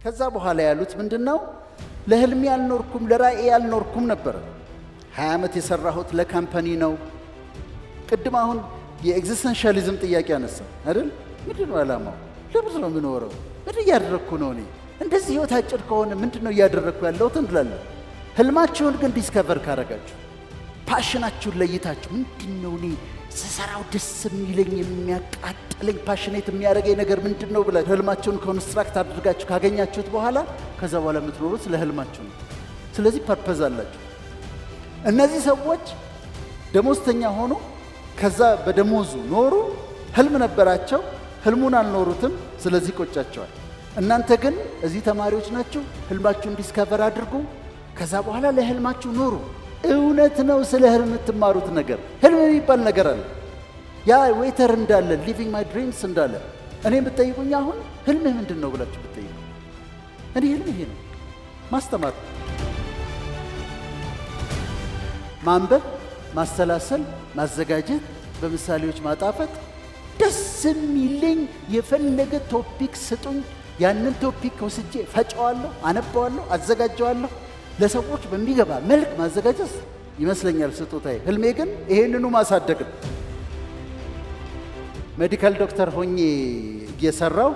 ከዛ በኋላ ያሉት ምንድን ነው? ለህልሜ አልኖርኩም፣ ለራእዬ አልኖርኩም ነበረ። 20 ዓመት የሰራሁት ለ company ነው። ቅድም አሁን የ existentialism ጥያቄ አነሳ አይደል? ምንድን ነው ዓላማው? ለምንድን ነው የምኖረው? ምን እያደረግኩ ነው እኔ? እንደዚህ ህይወት አጭር ከሆነ ምንድን ነው እያደረግኩ ያለሁት እንላለን። ህልማችሁን ግን discover ካረጋችሁ፣ passion ኣችሁን ለይታችሁ፣ ምንድን ነው እኔ ስሰራው ደስ የሚለኝ፣ የሚያቃጥለኝ፣ passionate የሚያደርገኝ ነገር ምንድን ነው ብላችሁ ህልማችሁን construct አድርጋችሁ ካገኛችሁት በኋላ፣ ከዛ በኋላ የምትኖሩት ለህልማችሁ ነው። ስለዚህ purpose አላችሁ። እነዚህ ሰዎች ደሞዝተኛ ሆኑ፣ ከዛ በደሞዙ ኖሩ። ህልም ነበራቸው፣ ህልሙን አልኖሩትም። ስለዚህ ቆጫቸዋል። እናንተ ግን እዚህ ተማሪዎች ናችሁ። ህልማችሁን discover አድርጉ። ከዛ በኋላ ለህልማችሁ ኑሩ። እውነት ነው። ስለ ህልም የምትማሩት ነገር፣ ህልም የሚባል ነገር አለ። ያ waiter እንዳለ "living my dreams" እንዳለ፣ እኔ ብትጠይቁኝ፣ አሁን ህልምህ ምንድን ነው ብላችሁ ብትጠይቁ፣ እኔ ህልሜ ይሄ ነው፣ ማስተማር፣ ማንበብ፣ ማሰላሰል፣ ማዘጋጀት፣ በምሳሌዎች ማጣፈጥ ደስ የሚለኝ። የፈለገ topic ስጡኝ፣ ያንን topic ወስጄ ፈጨዋለሁ፣ አነባዋለሁ፣ አዘጋጀዋለሁ። ለሰዎች በሚገባ መልክ ማዘጋጀት ይመስለኛል ስጦታዬ። ህልሜ ግን ይሄንኑ ማሳደግ ነው። Medical doctor ሆኜ እየሰራው፣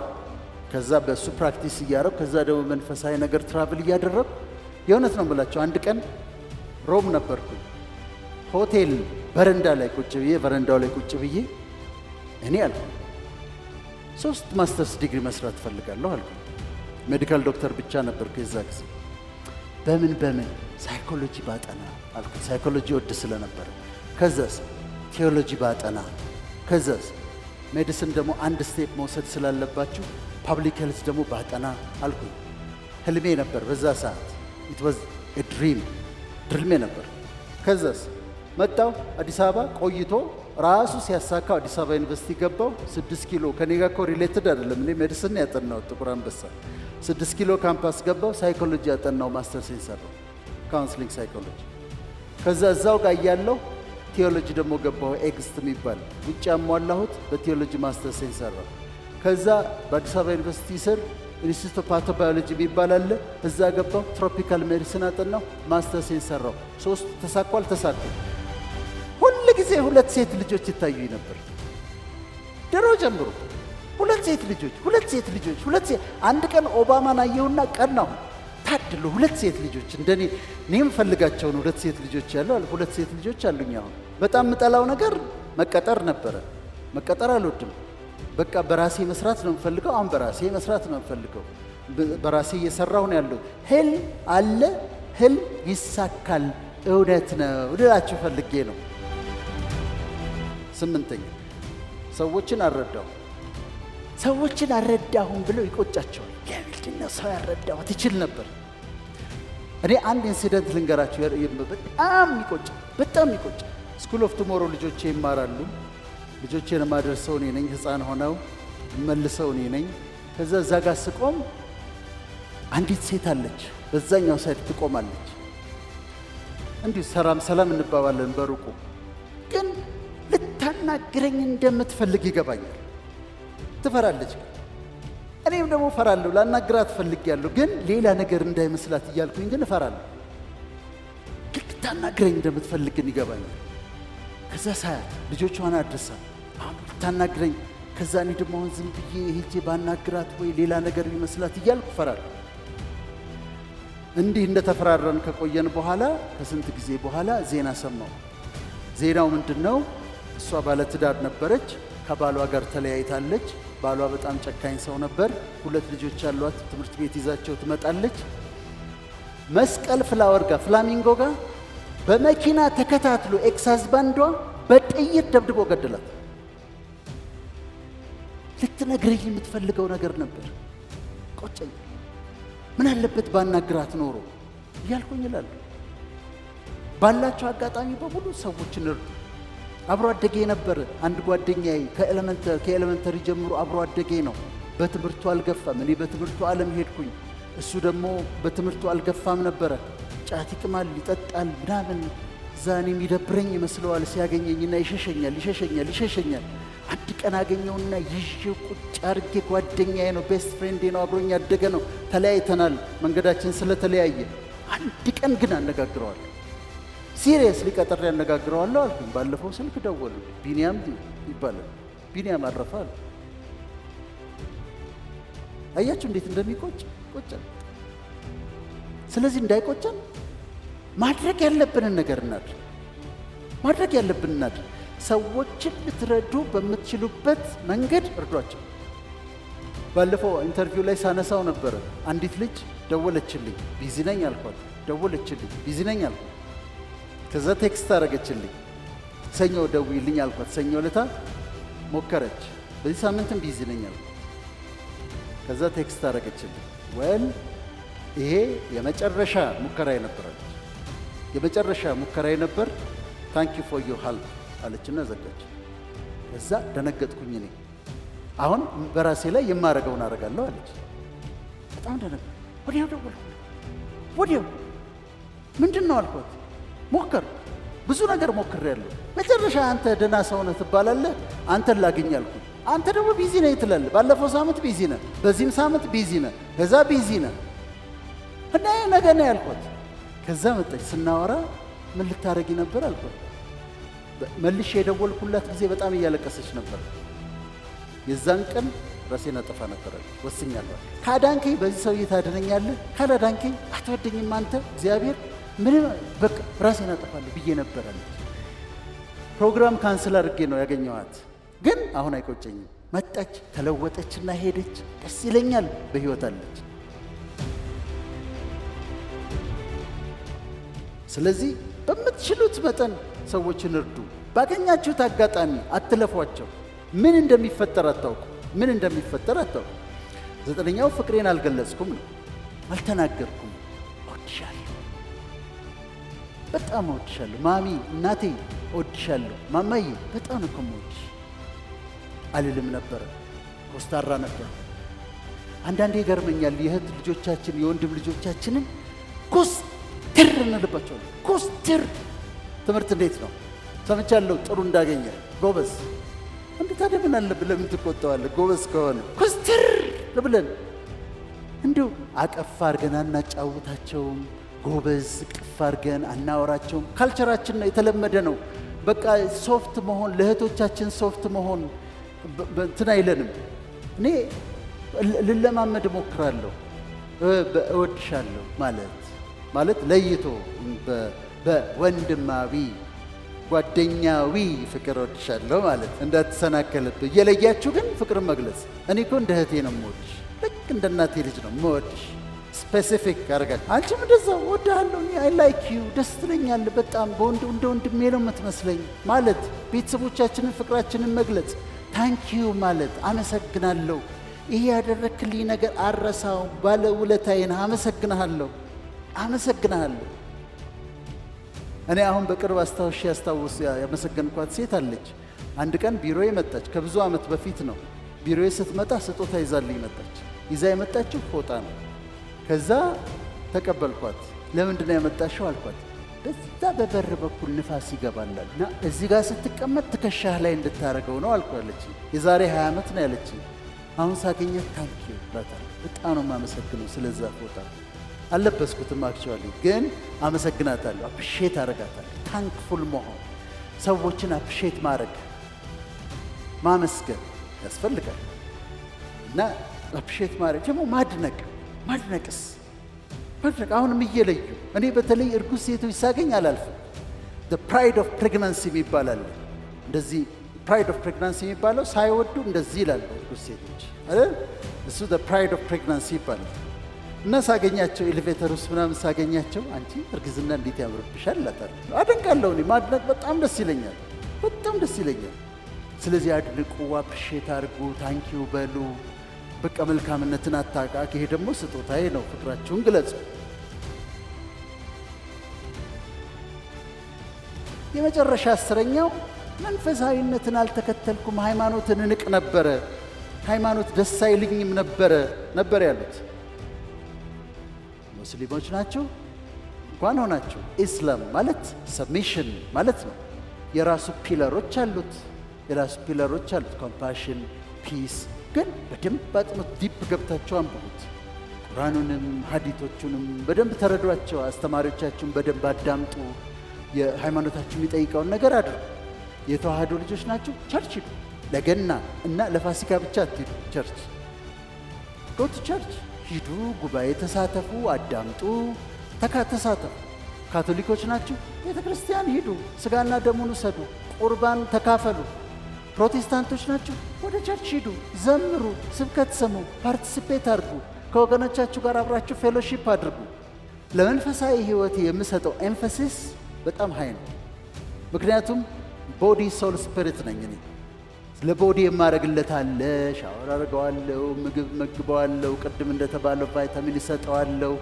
ከዛ በሱ practice እያደረኩ፣ ከዛ ደግሞ መንፈሳዊ ነገር travel እያደረግኩ፣ የእውነት ነው የምላችሁ፣ አንድ ቀን ሮም ነበርኩኝ። ሆቴል በረንዳ ላይ ቁጭ ብዬ፣ በረንዳው ላይ ቁጭ ብዬ እኔ አልኩ፣ ሶስት masters degree መስራት እፈልጋለሁ አልኩ። Medical doctor ብቻ ነበርኩ የዛ ጊዜ። በምን በምን? Psychology ባጠና አልኩ። Psychology እወድ ስለነበረ። ከዛስ? ቴዎሎጂ ባጠና፣ ከዛስ? Medicine ደግሞ አንድ step መውሰድ ስላለባችሁ public health ደግሞ ባጠና አልኩኝ። ህልሜ ነበር በዛ ሰዓት። It was a dream፣ ህልሜ ነበር። ከዛስ? መጣው አዲስ አበባ። ቆይቶ ራሱ ሲያሳካው አዲስ አበባ ዩኒቨርሲቲ ገባው። 6 ኪሎ ከኔ ጋር እኮ related አይደለም። እኔ medicine ያጠናሁት ጥቁር አንበሳ። 6 ኪሎ ካምፓስ ገባው። Psychology ያጠናው፣ ማስተርሴን ሰራው፣ counseling psychology። ከዛ እዛው ጋር እያለሁ ቴዎሎጂ ደግሞ ገባሁ። EGST የሚባል ውጭ ያሟላሁት፣ በ theology masters ኤን ሰራው። ከዛ በአዲስ አበባ ዩኒቨርሲቲ ስር Institute of Pathobiology የሚባል አለ። እዛ ገባሁ። Tropical medicine አጠናሁ፣ ማስተርሴን ሰራው። ሶስቱ ተሳኳል፣ ተሳኩ። ሁል ጊዜ ሁለት ሴት ልጆች ይታዩኝ ነበር ድሮ ጀምሮ። ሁለት ሴት ልጆች፣ ሁለት ሴት ልጆች፣ ሁለት ሴት። አንድ ቀን ኦባማን አየሁና ቀናሁ። ታድሎ ሁለት ሴት ልጆች፣ እንደኔ እኔ የምፈልጋቸውን ሁለት ሴት ልጆች ያለው አለ። ሁለት ሴት ልጆች አሉኝ። አሁን በጣም የምጠላው ነገር መቀጠር ነበረ። መቀጠር አልወድም። በቃ በራሴ መስራት ነው የምፈልገው። አሁን በራሴ መስራት ነው የምፈልገው። በራሴ እየሰራሁ ነው ያለሁት። ህልም አለ፣ ህልም ይሳካል። እውነት ነው ልላችሁ ፈልጌ ነው። ስምንተኛ፣ ሰዎችን አልረዳሁም። ሰዎችን አልረዳሁም ብለው ይቆጫቸዋል። ለምንድን ነው ሰው ያልረዳሁት? ትችል ነበር። እኔ አንድ incident ልንገራችሁ፣ በጣም ይቆጭ፣ በጣም ይቆጭ። School of Tomorrow ልጆቼ ይማራሉ። ልጆቼን የማደርሰው እኔ ነኝ። ሕፃን ሆነው መልሰው እኔ ነኝ። ከዛ እዛ ጋር ስቆም አንዲት ሴት አለች፣ በዛኛው side ትቆማለች። እንዲሁ ሰላም ሰላም እንባባለን በሩቁ፣ ግን ልታናግረኝ እንደምትፈልግ ይገባኛል። ትፈራለች። እኔም ደግሞ እፈራለሁ። ላናግራት ፈልጌያለሁ፣ ግን ሌላ ነገር እንዳይመስላት እያልኩኝ ግን እፈራለሁ። ግን ልታናግረኝ እንደምትፈልግ ግን ይገባኛል። ከዛ ሳያት ልጆቿን አድርሳ አሁን ልታናግረኝ፣ ከዛ እኔ ደግሞ አሁን ዝም ብዬ ሄጄ ባናግራት ወይ ሌላ ነገር ቢመስላት እያልኩ እፈራለሁ። እንዲህ እንደተፈራረን ከቆየን በኋላ፣ ከስንት ጊዜ በኋላ ዜና ሰማሁ። ዜናው ምንድን ነው? እሷ ባለትዳር ነበረች። ከባሏ ጋር ተለያይታለች። ባሏ በጣም ጨካኝ ሰው ነበር። ሁለት ልጆች አሏት። ትምህርት ቤት ይዛቸው ትመጣለች። መስቀል ፍላወር ጋር፣ ፍላሚንጎ ጋር በመኪና ተከታትሎ ex husband ዷ በጥይት ደብድቦ ገደላት። ልትነግረኝ የምትፈልገው ነገር ነበር። ቆጨኝ። ምን አለበት ባናግራት ኖሮ እያልኩኝ እላለሁ። ባላችሁ አጋጣሚ በሙሉ ሰዎችን እርዱ። አብሮ አደጌ ነበር አንድ ጓደኛዬ፣ ከ elementary ጀምሮ አብሮ አደጌ ነው። በትምህርቱ አልገፋም። እኔ በትምህርቱ ዓለም ሄድኩኝ። እሱ ደግሞ በትምህርቱ አልገፋም ነበረ። ጫት ይቅማል፣ ይጠጣል ምናምን። እዛ እኔ የሚደብረኝ ይመስለዋል ሲያገኘኝና ይሸሸኛል፣ ይሸሸኛል፣ ይሸሸኛል። አንድ ቀን አገኘውና ይዤው ቁጭ አድርጌ፣ ጓደኛዬ ነው፣ best friend ኤ ነው፣ አብሮኝ ያደገ ነው። ተለያይተናል፣ መንገዳችን ስለተለያየ። አንድ ቀን ግን አነጋግረዋለሁ። Seriously ቀጥሬ አነጋግረዋለሁ አልኩኝ። ባለፈው ስልክ ደወሉ። ቢኒያም ይባላል። ቢኒያም አረፈ አሉ። አያችሁ እንዴት እንደሚቆጭ? ቆጨን። ስለዚህ እንዳይቆጨን ማድረግ ያለብንን ነገር እናድርግ። ማድረግ ያለብንን እናድርግ። ሰዎችን ልትረዱ በምትችሉበት መንገድ እርዷቸው። ባለፈው interview ላይ ሳነሳው ነበረ። አንዲት ልጅ ደወለችልኝ። Busy ነኝ አልኳት። ደወለችልኝ። Busy ነኝ አልኳት። ከዛ text አደረገችልኝ። ሰኞ ደውይልኝ አልኳት። ሰኞ ለታ ሞከረች። በዚህ ሳምንትም busy ነኝ አልኳት። ከዛ text አደረገችልኝ። Well፣ ይሄ የመጨረሻ ሙከራ ነበረች። የመጨረሻ ሙከራ ነበር። Thank you for your help አለችና ዘጋች። ከዛ ደነገጥኩኝ። እኔ አሁን በራሴ ላይ የማረገውን አደርጋለሁ አለች። በጣም ደነገጥኩ። ወዲያው ደወልኩ። ወዲያው ምንድን ነው አልኳት። ሞከር ብዙ ነገር ሞክሬያለሁ። መጨረሻ አንተ ደህና ሰው ነህ ትባላለህ፣ አንተን ላግኝ አልኩኝ። አንተ ደግሞ busy ነህ ትላለህ። ባለፈው ሳምንት busy ነህ፣ በዚህም ሳምንት busy ነህ፣ ከዛ busy ነህ እና ነገ ነው ያልኳት። ከዛ መጣች። ስናወራ ምን ልታረጊ ነበር አልኳት። መልሼ የደወልኩላት ጊዜ በጣም እያለቀሰች ነበር። የዛን ቀን ራሴን አጠፋ ነበር ወስኛለሁ። ካዳንከኝ በዚህ ሰውዬ ታድነኛለህ፣ ካላዳንከኝ አትወደኝም አንተ እግዚአብሔር፣ ምንም በቃ ራሴን አጠፋለሁ ብዬ ነበር አለች። ፕሮግራም cancel አድርጌ ነው ያገኘኋት፣ ግን አሁን አይቆጨኝም። መጣች፣ ተለወጠችና ሄደች። ደስ ይለኛል፣ በህይወት አለች። ስለዚህ በምትችሉት መጠን ሰዎችን እርዱ። ባገኛችሁት አጋጣሚ አትለፏቸው። ምን እንደሚፈጠር አታውቁ። ምን እንደሚፈጠር አታውቁ። ዘጠነኛው ፍቅሬን አልገለጽኩም ነው፣ አልተናገርኩም። እወድሻለሁ፣ በጣም እወድሻለሁ ማሚ፣ እናቴ እወድሻለሁ፣ ማማዬ በጣም እኮ የምወድሽ አልልም ነበረ። ኮስታራ ነበር። አንዳንዴ ይገርመኛል። የእህት ልጆቻችን የወንድም ልጆቻችንን ኮስትር እንልባቸዋለን። ኮስትር። ትምህርት እንዴት ነው? ሰምቻለሁ ጥሩ እንዳገኘ፣ ጎበዝ። እንዴ ታዲያ ምን አለብህ? ለምን ትቆጣዋለህ? ጎበዝ ከሆነ ኮስትር ብለን እንዲሁ አቀፍ አድርገን አናጫውታቸውም። ጎበዝ እቅፍ አድርገን አናወራቸውም። Culture ኣችን ነው፣ የተለመደ ነው። በቃ soft መሆን፣ ለእህቶቻችን soft መሆን እንትን አይለንም። እኔ ልለማመድ እሞክራለሁ። እወድሻለሁ ማለት ለይቶ በወንድማዊ ጓደኛዊ ፍቅር እወድሻለሁ ማለት እንዳትሰናከልብህ እየለያችሁ ግን ፍቅርን መግለጽ። እኔ እኮ እንደ እህቴ ነው የምወድሽ፣ ልክ እንደ እናቴ ልጅ ነው የምወድሽ። Specific አድርጋችሁ አንቺም እንደዛው እወድሃለሁ፣ I like you፣ ደስ ትለኛለህ፣ በጣም በወንድ እንደ ወንድሜ ነው የምትመስለኝ ማለት፣ ቤተሰቦቻችንን ፍቅራችንን መግለጽ፣ thank you ማለት፣ አመሰግናለሁ፣ ይሄ ያደረክልኝ ነገር አልረሳውም፣ ባለ ውለታዬ ነህ፣ አመሰግንሃለሁ፣ አመሰግንሃለሁ። እኔ አሁን በቅርብ አስታውሼ ያስታውስ ያመሰገንኳት ሴት አለች። አንድ ቀን ቢሮዬ መጣች። ከብዙ ዓመት በፊት ነው። ቢሮዬ ስትመጣ ስጦታ ይዛልኝ መጣች። ይዛ የመጣችው ፎጣ ነው። ከዛ ተቀበልኳት። ለምንድን ነው ያመጣሽው አልኳት። በዛ በበር በኩል ንፋስ ይገባላል እና እዚህ ጋር ስትቀመጥ ትከሻህ ላይ እንድታደርገው ነው አልኩ አለችኝ። የዛሬ 20 ዓመት ነው ያለችኝ። አሁን ሳገኛት thank you እላታለሁ። በጣም ነው የማመሰግነው ስለዛ ፎጣ። አልለበስኩትም actually፣ ግን አመሰግናታለሁ። Appreciate አደርጋታለሁ። Thankful መሆን፣ ሰዎችን appreciate ማድረግ፣ ማመስገን ያስፈልጋል። እና appreciate ማድረግ ደግሞ ማድነቅ፣ ማድነቅስ ማድነቅ አሁንም እየለዩ እኔ በተለይ እርጉዝ ሴቶች ሳገኝ አላልፍም። Pride of pregnancy የሚባል አለ። እንደዚህ pride of pregnancy የሚባለው ሳይወዱ እንደዚህ ይላሉ እርጉዝ ሴቶች አይደል? እሱ pride of pregnancy ይባላል። እና ሳገኛቸው elevator ውስጥ ምናምን ሳገኛቸው አንቺ እርግዝና እንዴት ያምርብሻል እላታለሁ። አደንቃለሁ። እኔ ማድነቅ በጣም ደስ ይለኛል፣ በጣም ደስ ይለኛል። ስለዚህ አድንቁ፣ appreciate አድርጉ፣ thank you በሉ። በቃ መልካምነትን አታቃ። ይሄ ደግሞ ስጦታዬ ነው። ፍቅራችሁን ግለጹ። የመጨረሻ 10ኛው መንፈሳዊነትን አልተከተልኩም፣ ሃይማኖትን እንቅ ነበረ፣ ሃይማኖት ደስ አይልኝም ነበር ያሉት። ሙስሊሞች ናቸው እንኳን ሆናችሁ። ኢስላም ማለት submission ማለት ነው። የራሱ pillar ኦች አሉት። የራሱ pillar ኦች አሉት፣ compassion፣ peace። ግን በደንብ አጥኑት፣ deep ገብታችሁ አንብቡት። ቁርአኑንም ሀዲቶቹንም በደንብ ተረዷቸው። አስተማሪዎቻችሁን በደንብ አዳምጡ። የሃይማኖታችሁ የሚጠይቀውን ነገር አድርጉ። የተዋህዶ ልጆች ናችሁ፣ church ሂዱ። ለገና እና ለፋሲካ ብቻ አትሂዱ church። Go to church ሂዱ፣ ጉባኤ ተሳተፉ፣ አዳምጡ፣ ተሳተፉ። ካቶሊኮች ናችሁ፣ ቤተ ክርስቲያን ሂዱ፣ ስጋና ደሙን ውሰዱ፣ ቁርባን ተካፈሉ። ፕሮቴስታንቶች ናችሁ፣ ወደ church ሂዱ፣ ዘምሩ፣ ስብከት ስሙ፣ participate አድርጉ፣ ከወገኖቻችሁ ጋር አብራችሁ fellowship አድርጉ። ለመንፈሳዊ ሕይወት የምሰጠው emphasis በጣም high ነው። ምክንያቱም body, soul, spirit ነኝ እኔ። ለ body የማደርግለት አለ። ሻወር አደርገዋለሁ፣ ምግብ መግበዋለሁ፣ ቅድም እንደተባለው ቫይታሚን እሰጠዋለሁ።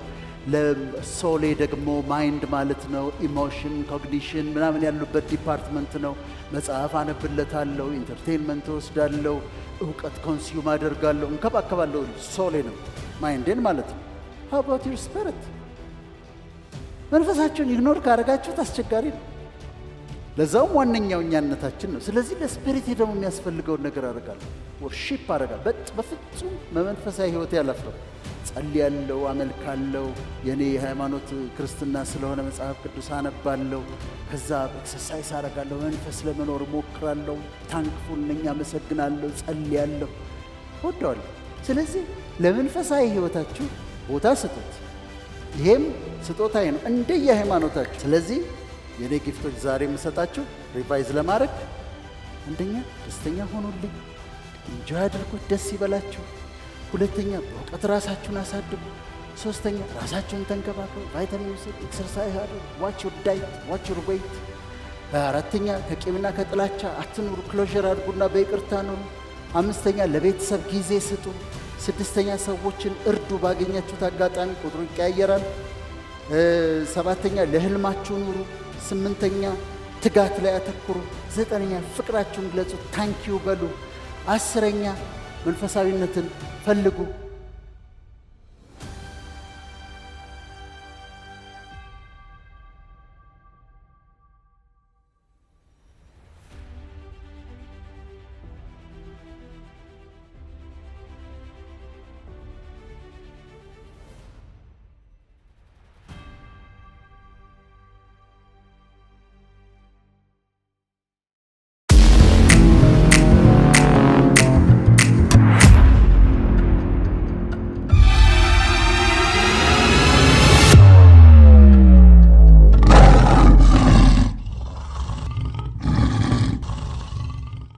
ለ soul ኤ ደግሞ mind ማለት ነው፣ emotion, cognition ምናምን ያሉበት department ነው። መጽሐፍ አነብለታለሁ፣ entertainment እወስዳለሁ፣ እውቀት consume አደርጋለሁ፣ እንከባከባለሁ። Soul ኤ ነው mind ኤን ማለት ነው። How about your spirit? መንፈሳችሁን ignore ካደረጋችሁት አስቸጋሪ ነው። ለዛውም ዋነኛው እኛነታችን ነው። ስለዚህ ለ spirit ኤ ደግሞ የሚያስፈልገውን ነገር አደርጋለሁ፣ worship አደርጋለሁ። በፍጹም በመንፈሳዊ ሕይወቴ አላፍርም። ጸልያለሁ፣ አመልካለሁ። የኔ የሃይማኖት ክርስትና ስለሆነ መጽሐፍ ቅዱስ አነባለሁ። ከዛ exercise አደርጋለሁ። መንፈስ ለመኖር እሞክራለሁ። Thankful ነኝ፣ አመሰግናለሁ፣ ጸልያለሁ፣ እወደዋለሁ። ስለዚህ ለመንፈሳዊ ሕይወታችሁ ቦታ ስጡት። ይሄም ስጦታዬ ነው እንደየ ሃይማኖታችሁ። ስለዚህ የኔ gift ኦች ዛሬ የምሰጣችሁ revise ለማድረግ፣ አንደኛ ደስተኛ ሆኑልኝ፣ enjoy አድርጉት፣ ደስ ይበላችሁ። ሁለተኛ በእውቀት ራሳችሁን አሳድጉ። ሶስተኛ ራሳችሁን ተንከባከቡ፣ ቫይታሚን ውሰዱ፣ exercise አድርጉ፣ watch your diet, watch your weight። አራተኛ ከቂምና ከጥላቻ አትኑሩ፣ closure አድርጉና በይቅርታ ኑሩ። አምስተኛ ለቤተሰብ ጊዜ ስጡ። ስድስተኛ ሰዎችን እርዱ ባገኛችሁት አጋጣሚ፣ ቁጥሩ ይቀያየራል። ሰባተኛ ለህልማችሁ ኑሩ። ስምንተኛ ትጋት ላይ አተኩሩ። ዘጠነኛ ፍቅራችሁን ግለጹ፣ thank you በሉ። 10ኛ መንፈሳዊነትን ፈልጉ።